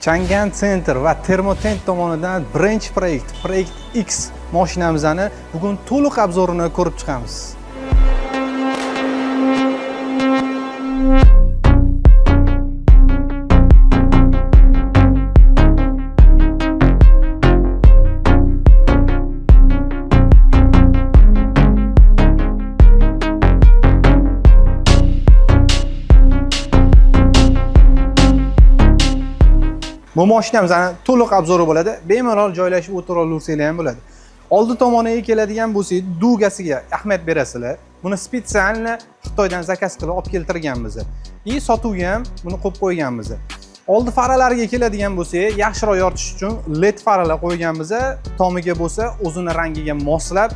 Changan Center va Termotent tomonidan birinchi proyekt, Proyekt X mashinamizni bugun to'liq обзор ini ko'rib chiqamiz. Bu mashinamizni to'liq обзор i bo'ladi. Bemalol joylashib o'tiraversanglar ham bo'ladi. Oldi tomoniga keladigan bo'lsak, дуга siga ahamiyat berasizlar. Buni специально Xitoydan заказ qilib olib keltirganmiz. И sotuvga ham buni qo'yib qo'yganmiz. Oldi faralariga keladigan bo'lsak, yaxshiroq yoritish uchun LED faralar qo'yganmiz. Tomiga bo'lsa o'zini rangiga moslab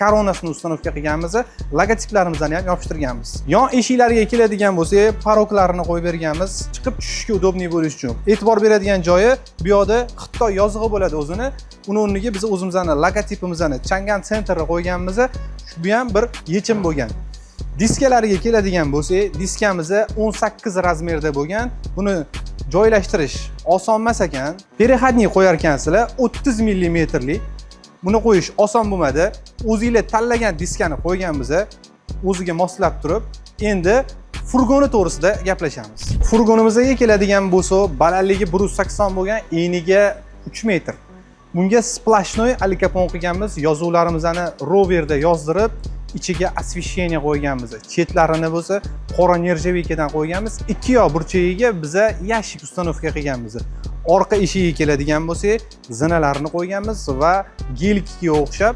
koronasini установка qilganmiz, logotiplarimizni ham yopishtirganmiz. Yon eshiklariga keladigan bo'lsak, порог larini qo'yib berganmiz, chiqib tushishga удобный bo'lishi uchun. E'tibor beradigan joyi, bu yoqda Xitoy yozig'i bo'ladi o'zini. Uni o'rniga biz o'zimizni logotipimizni, Changan Centerni qo'yganmiz. Bu ham bir yechim bo'lgan. Diskalariga keladigan bo'lsak, diskamiz 18 размер da bo'lgan. Buni joylashtirish oson emas ekan. Переходник qo'yar ekansizlar, 30 millimetrlik. Buni qo'yish oson bo'lmadi. O'zinglar tanlagan diskani qo'yganmiz, o'ziga moslab turib. Endi furgoni to'g'risida gaplashamiz. Furgonimizga keladigan bo'lsa, balandligi 180 bo'lgan, eniga 3 metr. Bunga сплошной alikapon qilganmiz, yozuvlarimizni roverda yozdirib, ichiga освещение qo'yganmiz. Chetlarini bo'lsa qora нержавейка dan qo'yganmiz. Ikki yoq burchagiga biza ящик установка qilganmiz. Orqa eshigiga keladigan bo'lsak, zinalarni qo'yganmiz va гелик ka o'xshab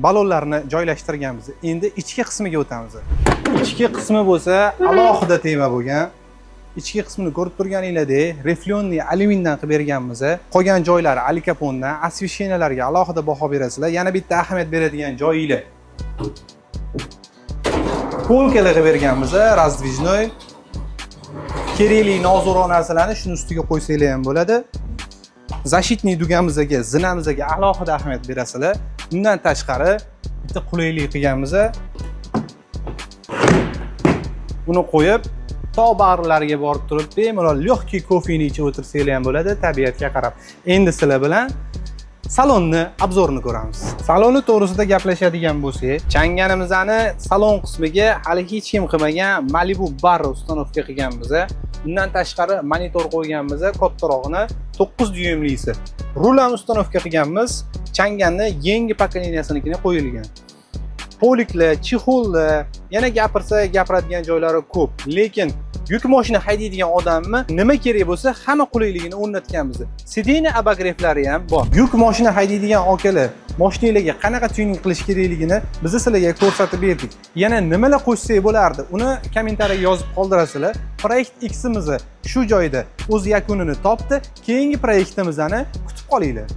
balonlarni joylashtirganmiz. Endi ichki qismiga o'tamiz. Ichki qismi bo'lsa alohida tema bo'lgan. Ichki qismini ko'rib turganinglardek, рифленый alyumindan qilib berganmiz. Qolgan joylari alikapondan, освещения larga alohida baho berasizlar. Yana bitta ahamiyat beradigan joyinglar. Полка lar qilib berganmiz, раздвижной. Kerakli nozikroq narsalarni shuni ustiga qo'ysanglar ham bo'ladi. Защитный дуга mizga, zinamizga alohida ahamiyat berasizlar. Undan tashqari bitta qulaylik qilganmiz. Buni qo'yib, tog' bag'rilariga borib turib, bemalol легкий kofeni ichib o'tirsanglar ham bo'ladi, tabiatga qarab. Endi sizlar bilan salonni обзор ini ko'ramiz. Saloni to'g'risida gaplashadigan bo'lsak, Changanimizni salon qismiga hali hech kim qilmagan Malibu bar установка qilganmiz. Undan tashqari monitor qo'yganmiz, kattarog'ini, 9 dyuymlisi. Rul ham установка qilganmiz. Changanni yangi поколения sinikini qo'yilgan. Полик lar, чехол lar, yana gapirsa gapiradigan joylari ko'p. Lekin yuk mashina haydaydigan odamni nima kerak bo'lsa, hamma qulayligini o'rnatganmiz. Сиденье обогрев lari ham bor. Yuk mashina haydaydigan akalar, mashinanglarga qanaqa tuning qilish kerakligini biz sizlarga ko'rsatib berdik. Yana nimalar qo'shsak bo'lardi, uni kommentariyaga yozib qoldirasizlar. Proyekt X'imizni shu joyda o'z yakunini topdi. Keyingi proyektimizni kutib qolinglar.